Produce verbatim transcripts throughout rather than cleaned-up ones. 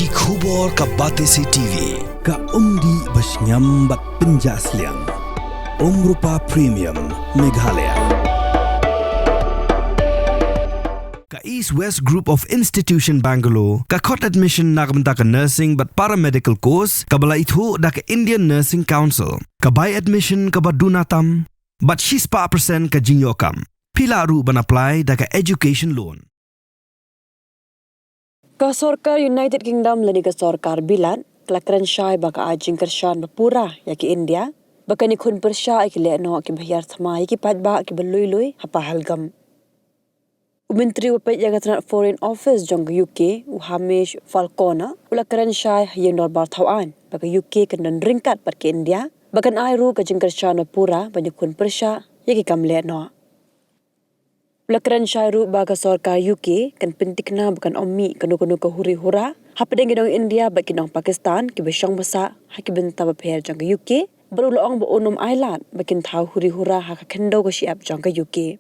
Ki khubor ka Batesi T V, ka umdih ba shngiam bad pynjah sliang. Umrupa Premium, Meghalaya. Ka East West Group of Institution Bangalore, ka khot admission na ka bynta ka nursing bad paramedical course, kaba la ithuh da ka Indian Nursing Council, ka bai admission kaba duna tam, bad shispah percent ka jingïoh kam. Phi lah ruh ban apply da ka education loan. Ka sorkar United Kingdom lane ka sorkar Bilat ka la kren shai ba ka ai jingkyrshan ba pura ïa ki India ba kan ïakhun pyrshah ïa ki lehnoh kiba hiar thma ïa ki paidbah kiba lui lui ha Pahalgam. U Myntri uba peit ïa ka tnat Foreign Office jong ka U K, u Hamish Falconer, u la kren shai ha ïing dorbar thaw aiñ ba ka U K kan don ryngkat bad ka India ba kan ai ruh ka jingkyrshan ba pura ban ïakhun pyrshah ïa ki kam lehnoh. U la kren shai ruh ba ka sorkar U K kan pynthikna ba kan ym mih kano kano ka huri hura hapdeng ki nong India bad ki nong Pakistan kiba shong ba sah ha ki bynta bapher jong ka U K, bad u la ong ba un ym ailad ba kin thaw huri hura ha ka khyndew ka shyiap jong ka U K.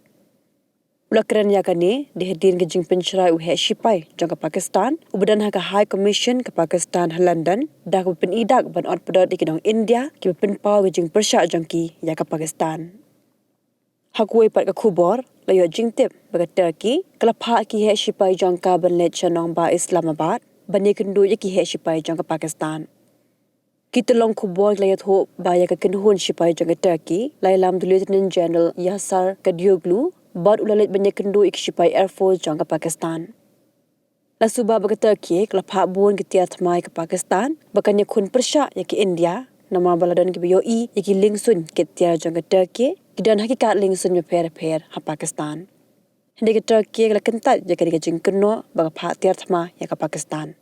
U la kren ïa kane da hadien ka jingpynshrai u heh shipai jong ka Pakistan uba don ha ka High Commission ka Pakistan ha London, da kaba pyni dak ban ot pdot ïa ki nong India kiba pynpaw ka jingpyrshah jong ki ïa ka Pakistan. Ha kawei pat ka khubor, la ïoh jingtip ba ka Turkey ka la phah ki heh shipai jong ka ban leit sha nongbah Islamabad ban ïakynduh ïa ki heh shipai jong ka Pakistan. Ki tyllong khubor ki la ïathuh ba ïa ka kynhun shipai jong ka Turkey la ïalam da u Lieutenant General Yasar Kadioglu, bad u la leit ban ïakynduh ïa ki shipai Air Force jong ka Pakistan. La suba ba ka Turkey ka la phah bun ki tiar thma ïa ka Pakistan ba kan ïakhun pyrshah ïa ka India, namar ba la don kiba ïohi ïa ki liengsuiñ kit tiar jong ka Turkey ki don ha ki kad liengsuiñ bapher bapher ha Pakistan. Hynrei ka Turkey ka la kyntait ïa kane ka jingkynnoh ba ka phah tiar thma ïa ka Pakistan.